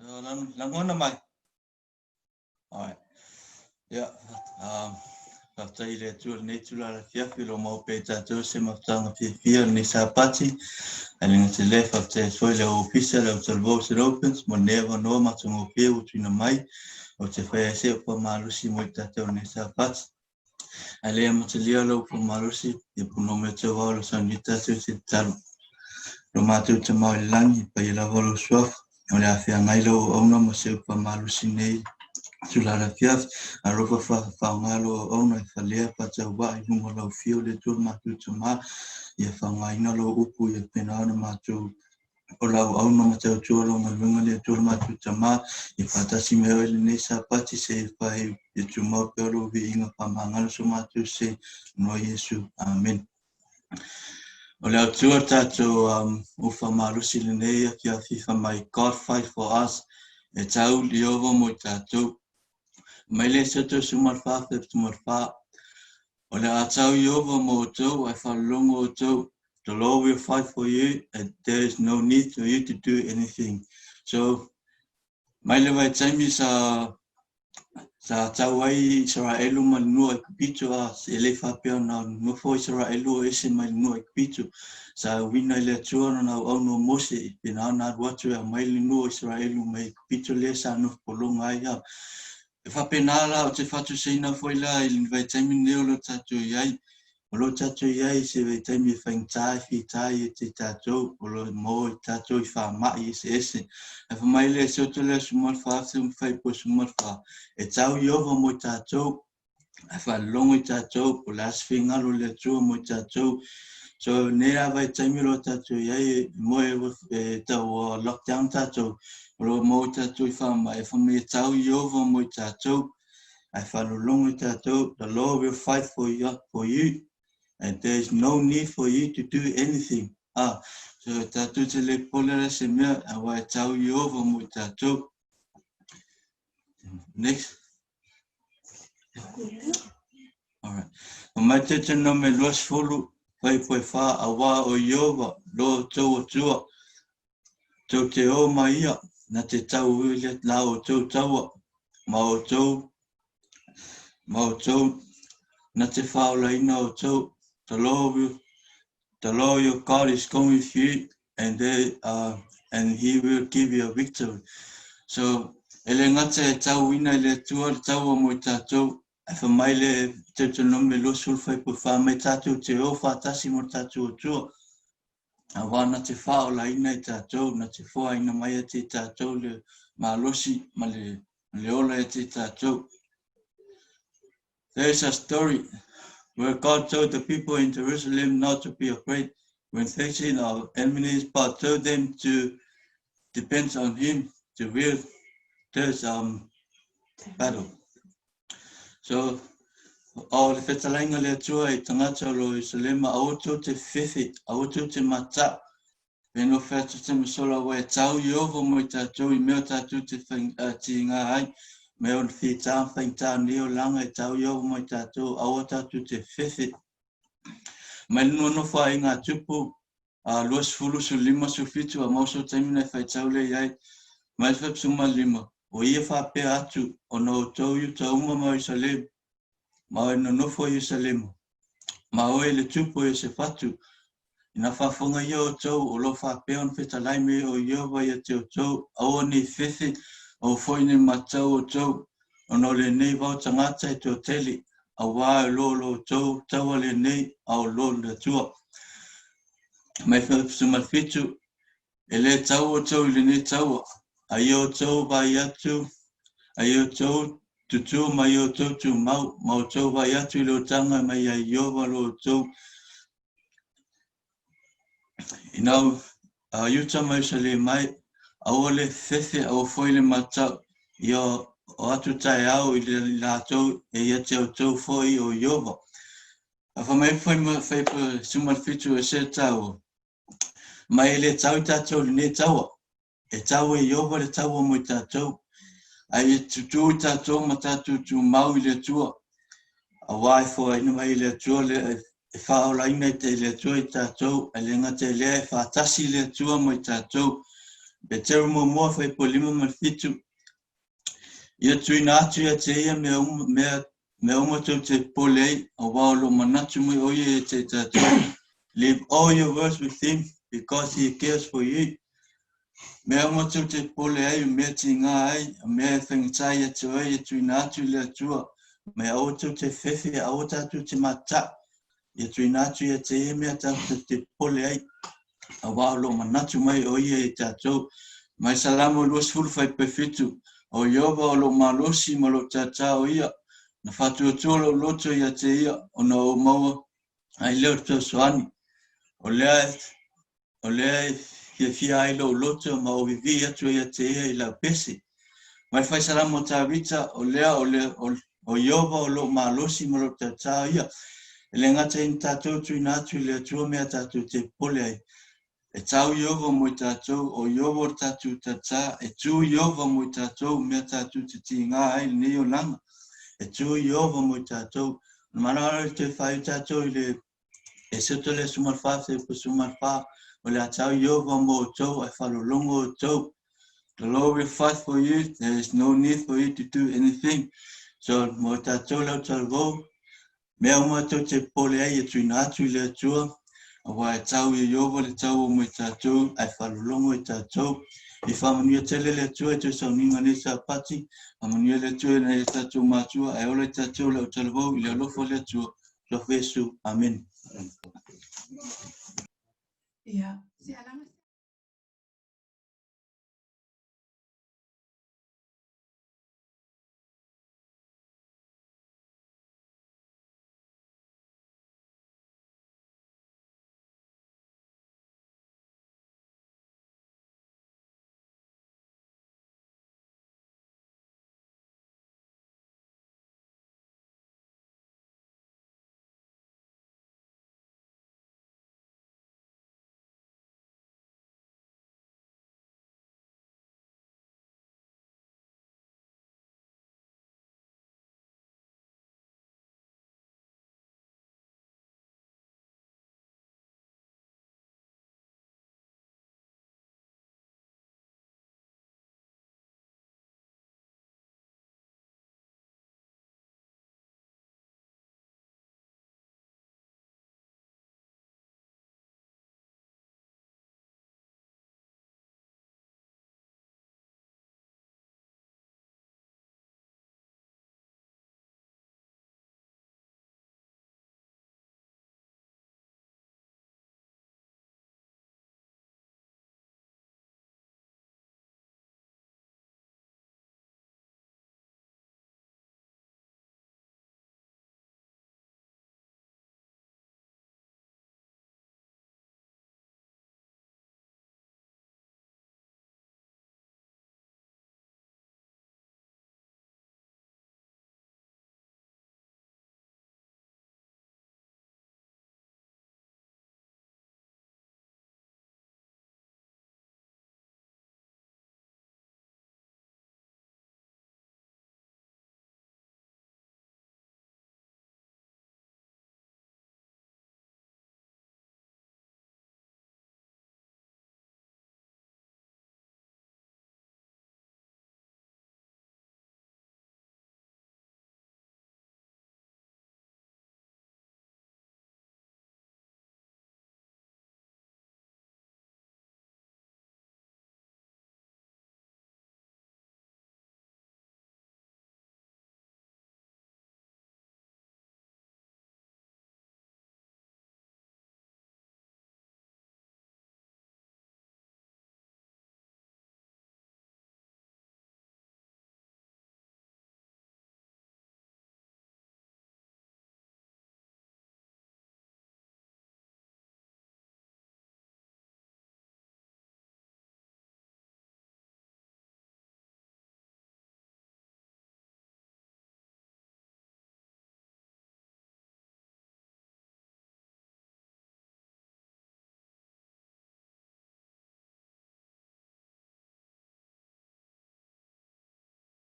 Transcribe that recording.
Lagona mai. Alright. Ia, faafetai i le Atua i lenei itula afiafi o lo o maua pea i tatou se mafutaga fiafia o lenei Sapati. Ae le gata i lea, faafetai atu foi i le au ofisa, le au talavou o St. Opens mo lenei avanoa matagofie ua tuuina mai ou te fai ai se upu malosi mo i tatou i lenei Sapati. Ae le amatalia lou upu malosi, ia punoa mai outou ao lo saunia tatou i se tatalo. Lo matou Tama i le lagi, paia lava lou suafa, o le a feagai lau auauna ma se upu malosi nei itula afiafi, alofa faaaoga lou auauna e falea faatauvaa i luga o lau afio le Atua lo matou Tama, ia faaaogaina lou upu ia pena ona matou o lau auauna ma tautua lau galuega le Atua lo matou Tama, ia faatasi mai oe i lenei Sapati seia faaiu, ia tumau pea lou viiga faamagalo so matou se no Iesu. Amene. O le Atua tatou ufa malosi i lenei afiafi fai mai, God fight for us, e tau Ieova mo i tatou. Mai le 74 74, O le a tau Ieova mo outou ae faalologo outou, the Lord will fight for you and there is no need for you to do anything. So, mai le vaitaimi sa Sa tau ai Isaraelu ma le nuu Aikupito, a e le faapea ona nofo Isaraelu o ese mai le nuu Aikupito. Sa uina i le Atua lona auauna o Mose, i pena ona alu atu e aumai le nuu o Isaraelu mai Aikupito lea sa nofo pologa ai. A e faapena la, ou te faatusaina foi la i le vaitaimi lenei o lo o tatou i ai, O lo o tatou i ai i se vaitaimi e faigata e fita ai ia te tatou, o lo o maua i tatou i faamai eseese. Ae fai mai le Esoto lea 14 14, e tau Ieova mo i tatou, ae faalogo i tatou, po o le a se finagalo o le Atua mo i tatou. So, nei lava vaitaimi o lo o tatou i ai, e moe e tau lockdown tatou, o lo o maua i tatou i faamai, e fai mai e tau Ieova mo i tatou, ae faalologo i tatou, the Lord will fight for you, for you and there is no need for you to do anything. Ah, so tatou te le pole la se mea, aua e tau Ieova mo i tatou. Next. Alright. O mai te te nome 20, whai poe whā, aua o Ieova, lo outou Atua, Tou te o mai ia, na te tau i la outou taua, ma outou, ma outou, na te whaolaina outou. The Lord will, the Lord your God is going with you, and they, and he will give you a victory. So, e le gata e tauina i le Atua le taua mo i tatou, ae fai mai le Deuteronomy 24 mai tatou te o whātasi mo tatou Atua. Aua na te faaolaina i tatou, na te foaina mai ia te tatou le malosi ma le, le ola ia te tatou. There is a story where God told the people in Jerusalem not to be afraid when facing our enemies, but told them to depend on Him to win this battle. So, o le fetalaiga le Atua i tagata o lo Ierusalema, aua tou te fefe, aua tou te matau, e nofo atu te masola aua e tau Ieova mo i tatou i mea o tatou te tiga ai, mea o le fita ma faigata nei o laga e tau Ieova mo i tatou, aua tatou te fefe. Mai le nonofo ai ngā tupu, a 20, 15, 17, a mau so taimi na e faitau lea i ai. Mai le 75, o ia faapea atu, ona outou Iuta uma ma Ierusalemu, ma oe nonofo i Ierusalemu, ma oe le tupu o Iosefatu, ina faafofoga ia outou o lo o faapea ona fetalai me o Ieova ia te outou, aua nei fefe, aua foi nei matau outou, ona o lenei vao tagata e toatele, auā e lo lo outou taua lenei, a o lo le Atua. Mai 77, e le tau outou i lenei taua, a ia outou vaai atu, a ia outou tutū ma ia outou tumau, ma outou vaai atu i le otaga mai ia Ieova lo outou Ina a Iuta ma Ierusalema mai, aua le fefe, aua foi le matau, ia o atu taeao i le latou e ia te outou foi o Ieova. A fai mai foi ma fai pa suma le fitu e se taua. Mai e le tau i tatou lenei taua. E tau e Ieova le taua mo i tatou. A ia tutū i tatou ma tatou tumau i le Atua. Auā e foaina mai e le Atua le, e faaolaina i te le Atua i tatou, ae le gata i lea e faatasi le Atua mo i tatou. Peteru muamua fuaiupu 5 ma le 7. Ia tuuina atu ia te ia mea uma, mea, mea uma tou te popole ai, auā o lo o manatu mai ʻo ia ia te tatou. Leave all your worries with him because he cares for you. Mea uma tou te popole ai, o mea tigā ai, o mea e faigata ia te oe, ia tuuina atu i le Atua. Mai aua tou te fefe, aua tatou te mataʻu. Ia tuuina atu ia te ia mea tatou te popole ai, auā o lo o manatu mai ʻo ia i tatou. Mai Salamo 20 fuaiupu 7, O Ieova o lou malosi ma lou tātā o ia, na faatuatua lou loto ia te ia, ona ou maua ai lea o le fesoasoani. O lea o lea e fiafia ai lou loto ma ou vivii atu ai ia te ia i lau pese. Mai le Faisalamo o Tavita, o lea o le, o, o Ieova o lou malosi ma lou tātā o ia. E le gata ina tatou tuuina atu i le Atua mea tatou te popole ai. E tau Ieova mo i tatou, o Ieova o le tatou tātā, e tū Ieova mo i tatou, mea tatou te tigā ai i lenei olaga. E tū Ieova mo i tatou. Na manao le toe faaiu tatou i le Esoto le 14, fuaiupu 14, o le a tau Ieova mo outou, ae faalologo outou. The Lord will fight for you, there is no need for you to do anything. So, mo tatou lau talavou, mea uma tou te popole ai e tuuina atu i le Atua, auā e tau i Ieova le taua mo i tatou, ae faalologo i tatou. I faamanuia tele le Atua i tou sauniga nei Sapati, faamanuia le Atua i nai a tatou matua, ae ola i tatou le autalavou i le alofa o le Atua. Alofa Iesu. Amene. Ia, se alaga.